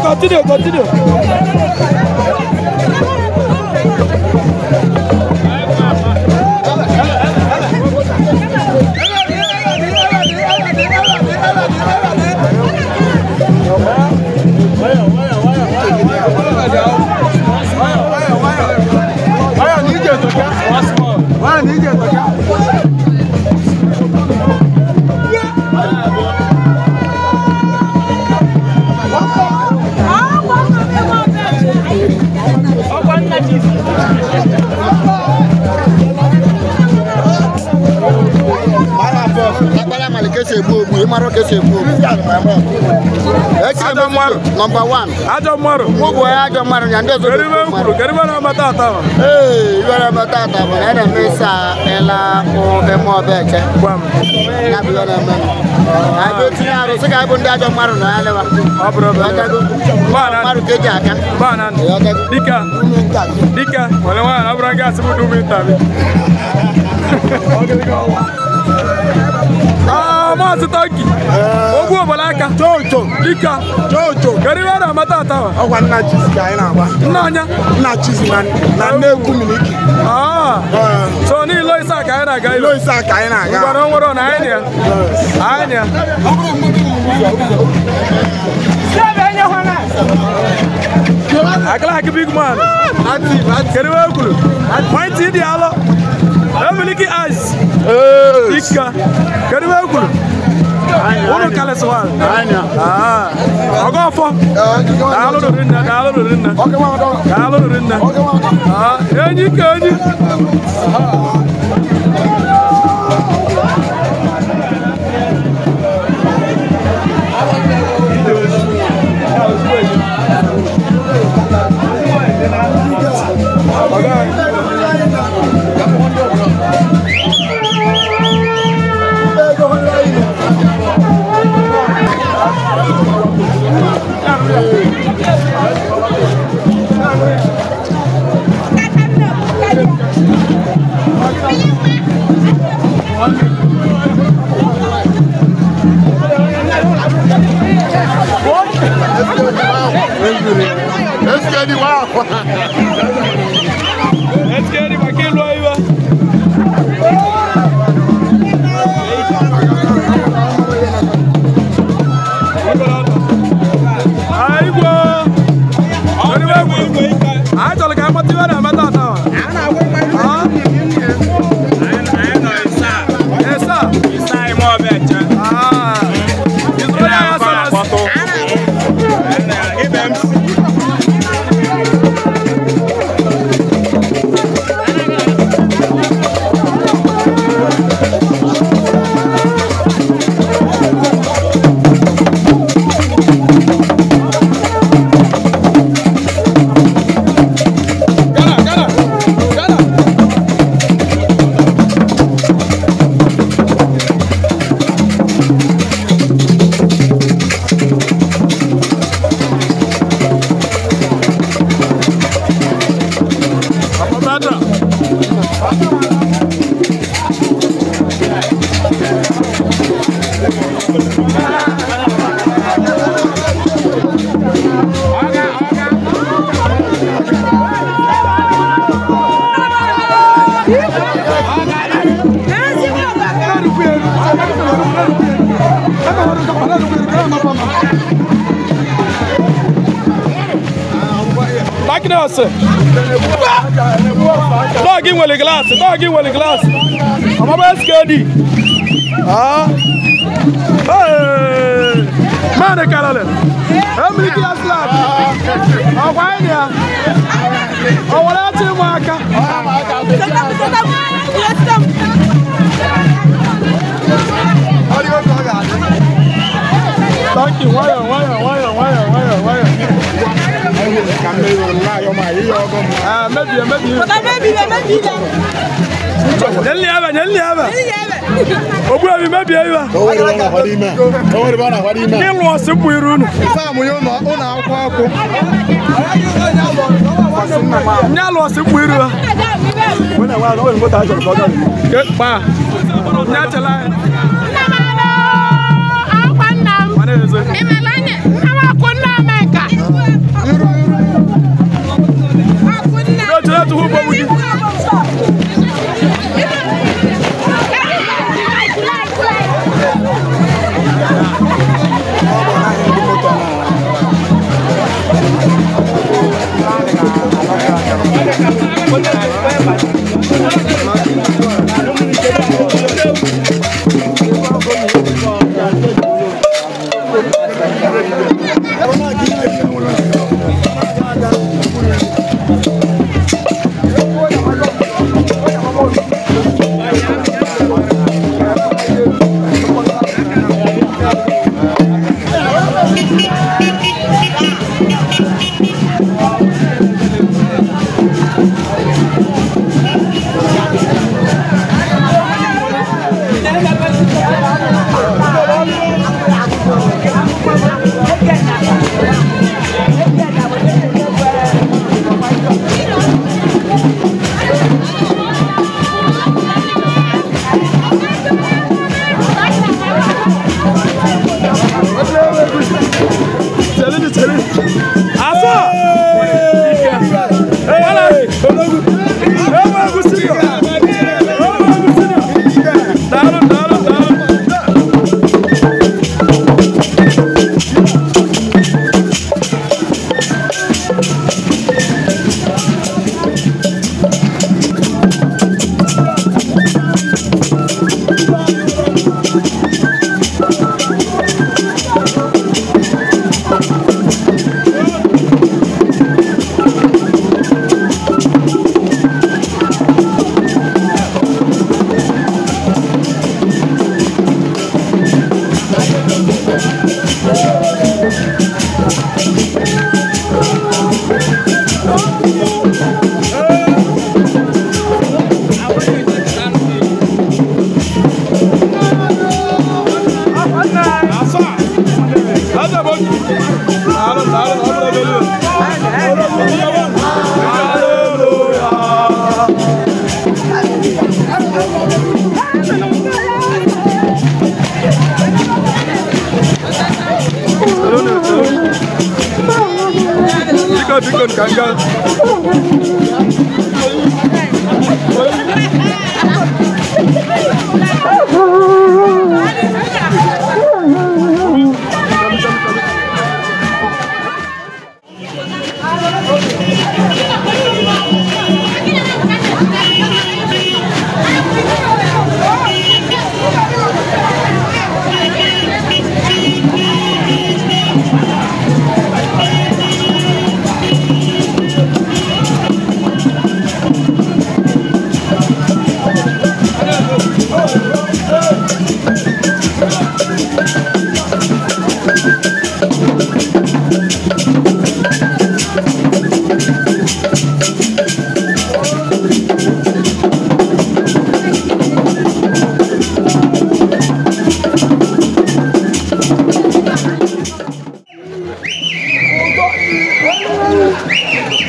Continue, continue. Number one. Ajọ mmadụ. Mụ bụ ajọ mmadụ ya ndị ọzọ. Kedu ibe m kwuru? Kedu ibe na-amata ata ma? Ee, ibe na-amata ata bụ na na-eme ịsa ịla eme ọba eke. Gwa m. Ya bụ ihe na-eme. Anyị bụ tinye arụ sị ka anyị bụ ndị ajọ mmadụ na ya lewa. Ọ bụrụ obere. Mmadụ ka eji aka. Dike. Dike. Were nwaanyị ọ bụrụ nga asị m du m ịtabi. Maazị Tọki. Ogwu Obolaka. Jojo. Dika. Jojo. Kedu ihe a na-ama tata? Ọkwa nna Chizi ka anyị na-agba. Nna anya? Nna Chizi na nne egwu Miliki. So n'ilo isa ka anyị na-aga ilo isa ka anyị na-aga. Ngwara nwere na anyị ya. Anyị ya. Akala big man. Kedu ihe kwuru? Mighty dị alọ. Miliki ice. Dika. Kedu ihe kwuru? Unu kalịsịwa. Ọgọ ọfọ. Daalụ rinne, daalụ rinne. Daalụ rinne. Enyi ka enyi. Let's get it wow. Let's get it back. Darkness. Dog in with glass. Dog in with glass. I'm a SKD. Ah. Hey. Man, the color. I'm looking at slap. Oh, why here? Oh, what are you, Marka? Thank you. Why? Maybe. Get that. Biko kanga.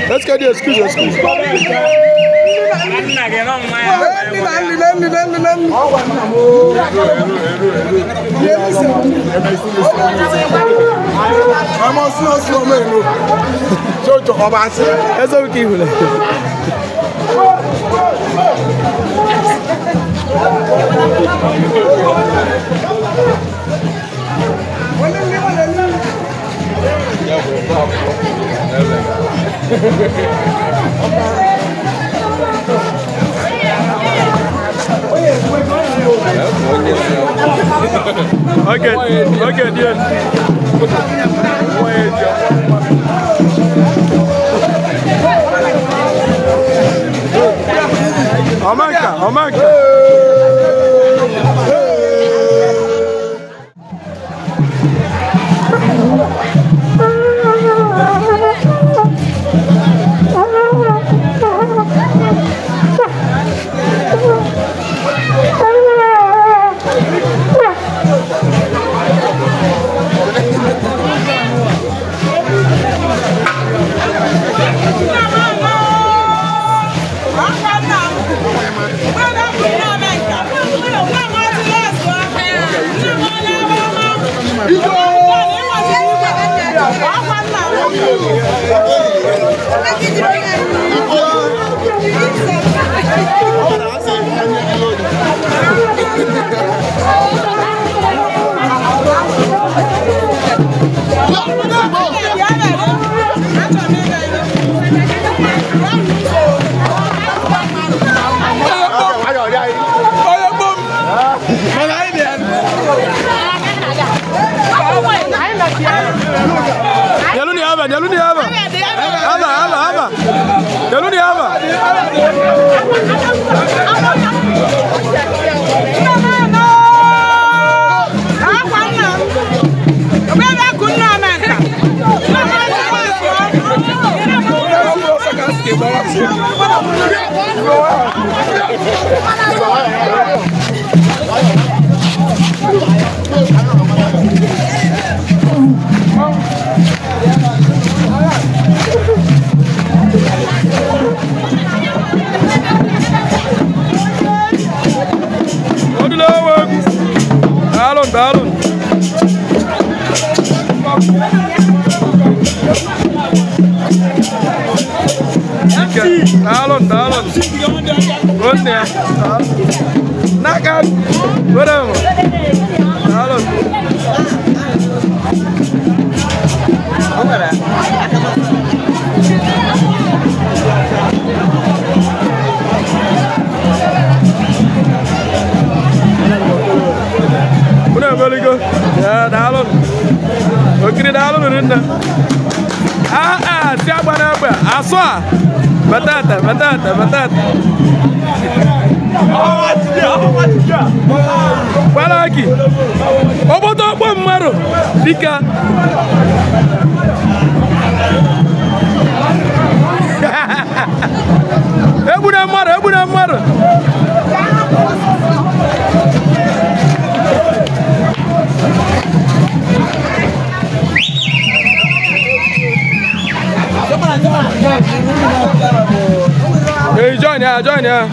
Let's get the excuse. Okay, okay, dear. Omanka, Omanka. Daalụ. Daalụ, daalụ. Nwanne. N'aka. Were m. Daalụ. Unu emeligo. Ya, daalụ. Okiri daalụ rinne. Ah ah, si agba n'egbe, asụ a. Batata, batata, batata. Kwalaki. Obodo ọkpọ mmadụ dịka egbuna mmadụ, egbuna mmadụ. Hey, join ya, join ya.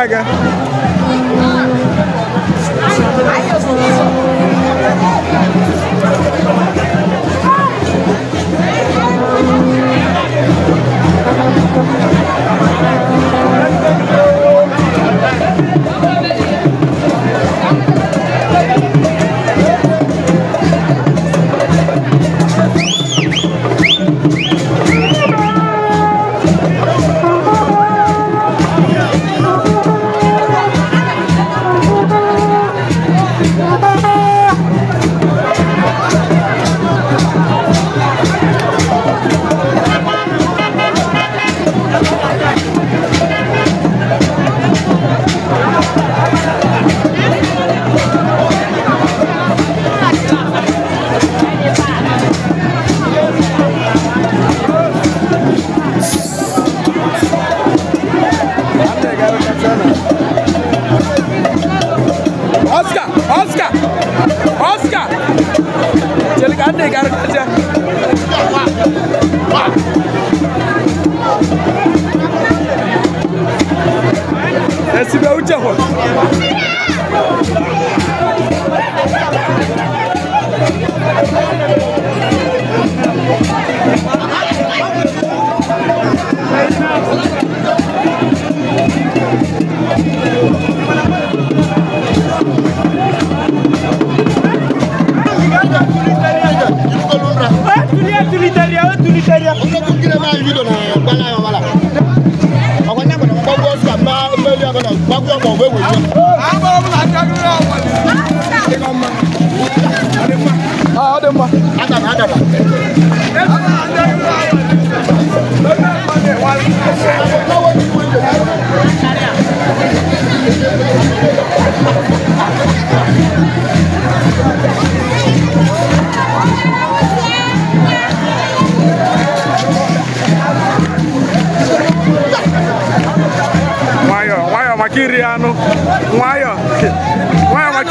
Gaga.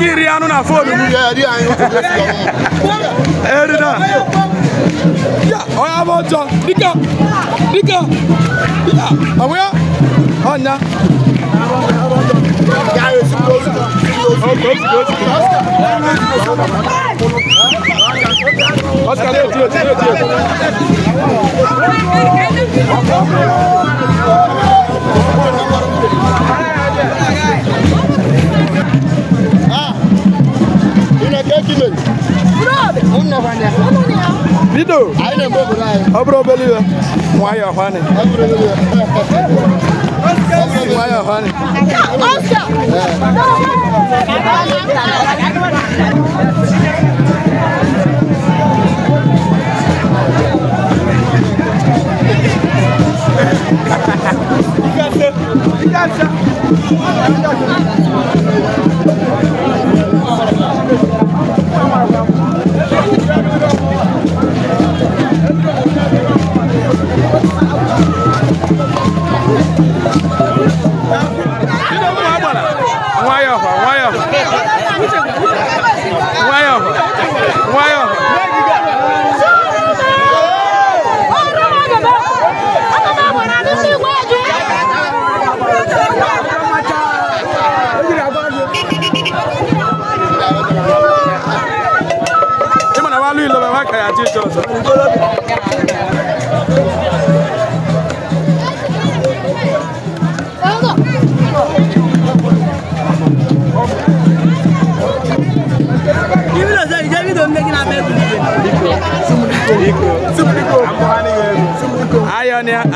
ike iri anụ na fonu m. Erida. Ya, onye abụ ọjọọ. Dike. Dike. Ya, ọ bụ ya? Ọnya. Oscar, Bido.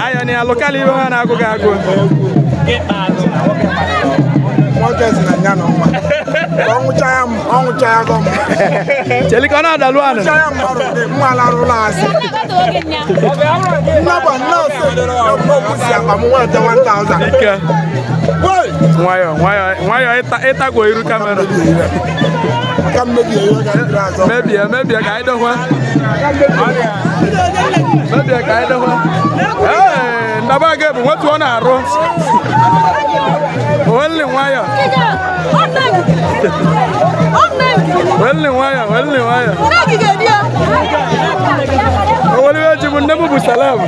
Ayonia locally na agụ agụ. Nwoke si na nya na nwa. Ọnwụcha ya gọm. Chelika na adalu anụ. Ọnwụcha ya mmadụ dị mma larụla asị. Nnaba nọọsụ ọgwụ si akpa m nweta 1000. Ike. Nwayọ nwayọ nwayọ ịtagwo iru kamera. Aka mmebie ihe ga ndịrị azọ. Mebie mebie ka anyị dokwa. Mebie ka anyị dokwa. Ee, ndaba ga bụ nwetu ọ na-arụ. Welli nwayọ. Welli nwayọ, welli nwayọ. Oweli eji m nne m bụ salam.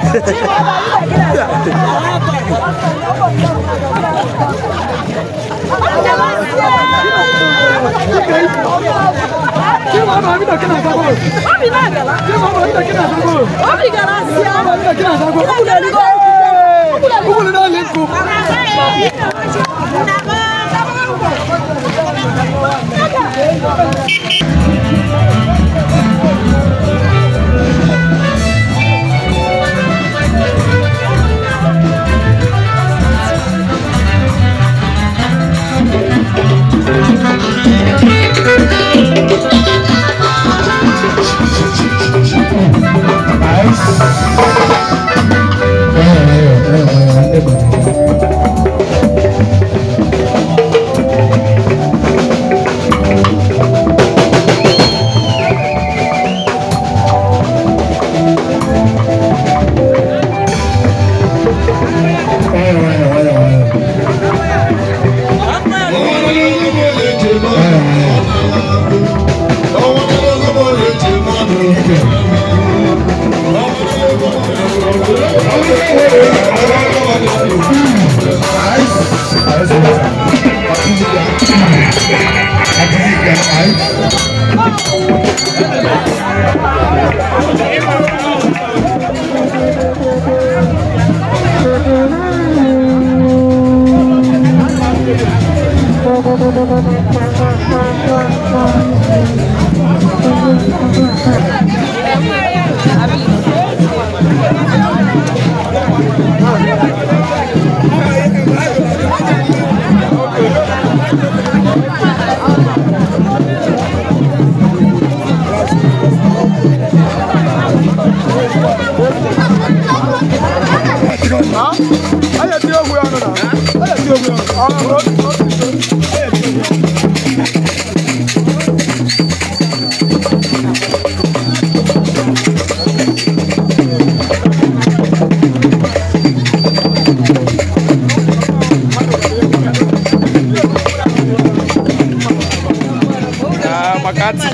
maka ati.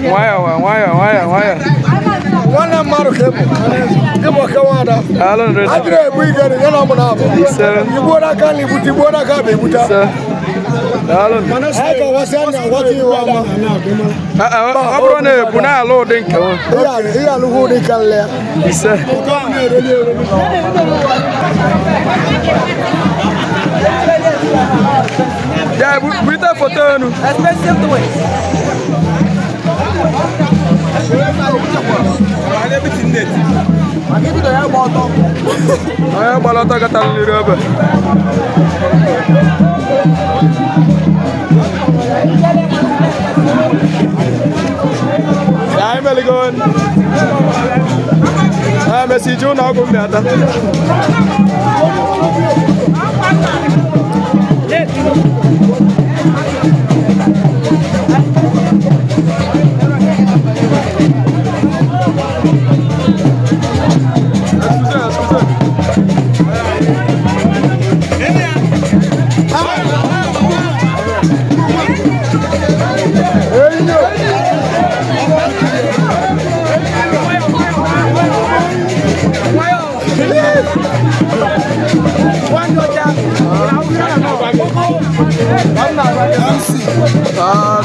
Nwayọọ nwayọọ nwayọọ nwayọọ. Nwanne mmadụ ka ịbụ. Ịbụ ka nwada. Daalụ nre. Adịrị egbu igere ya na ọmụ na abụ. Ise. Igbuo n'aka na ibute igbuo n'aka bụ ebute. Ise. Daalụ. Anyị ka wasị anya aghọta iwe ọma. Ọ bụrụ na ebu na-alụ ụdị nke m. Ihe alụghị ụdị ka nle ya. Ise. Ya bulite foto enu. Onye gbara ọtọ gatara n'iru ebe. Ya emeligo. Emesi ju na ọgwụ mmịata.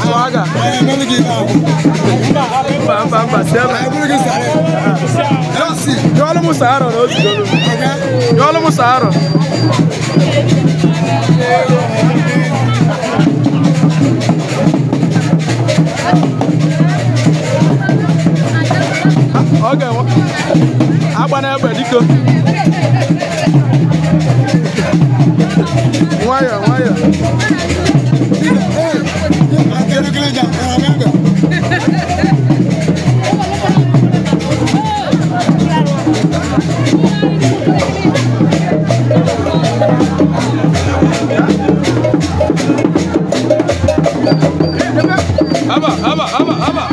Swagger. Okay. Nwayọ nwayọ. Aba aba aba aba.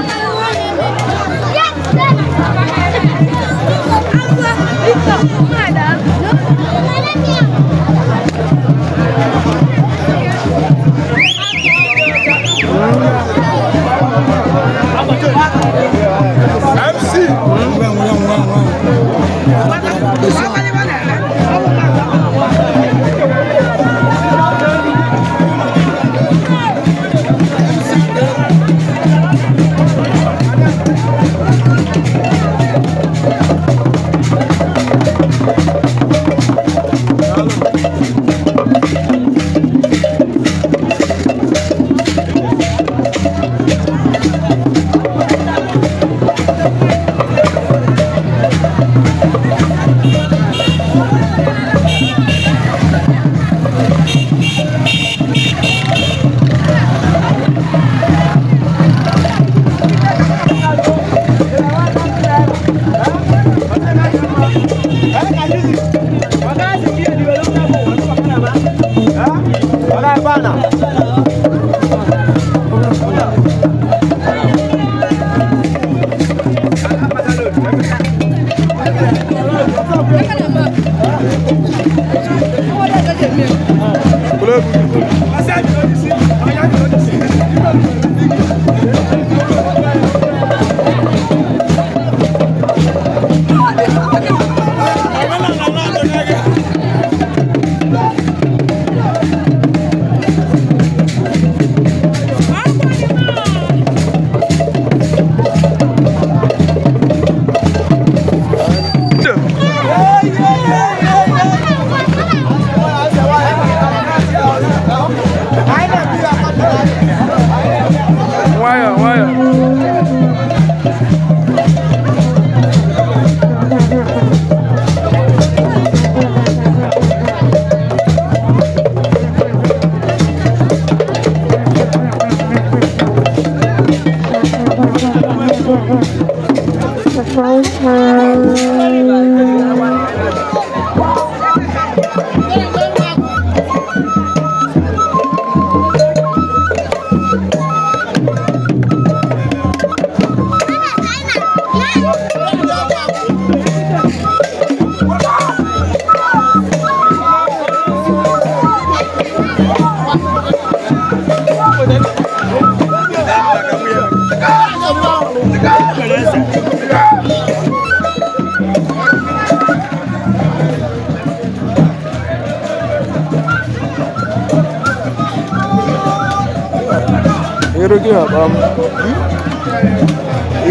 Iru gị na-akpa m.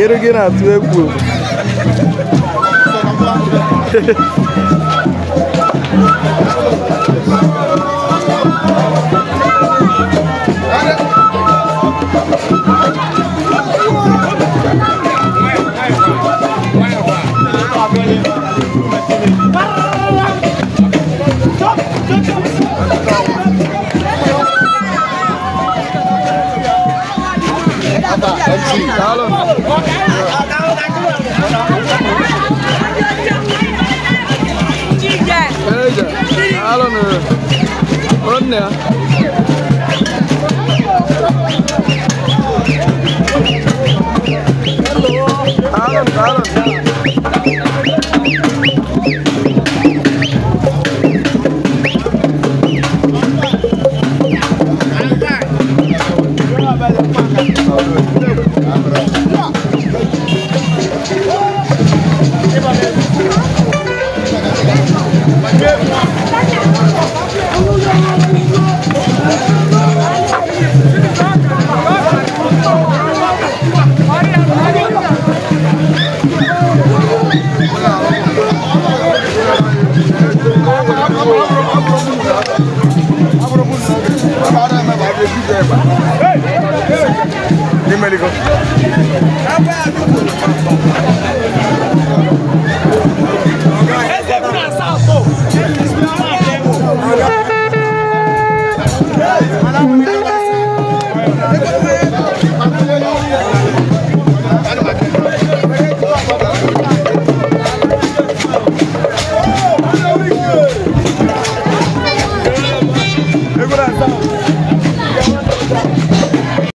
Iru gị na-atụ egwu.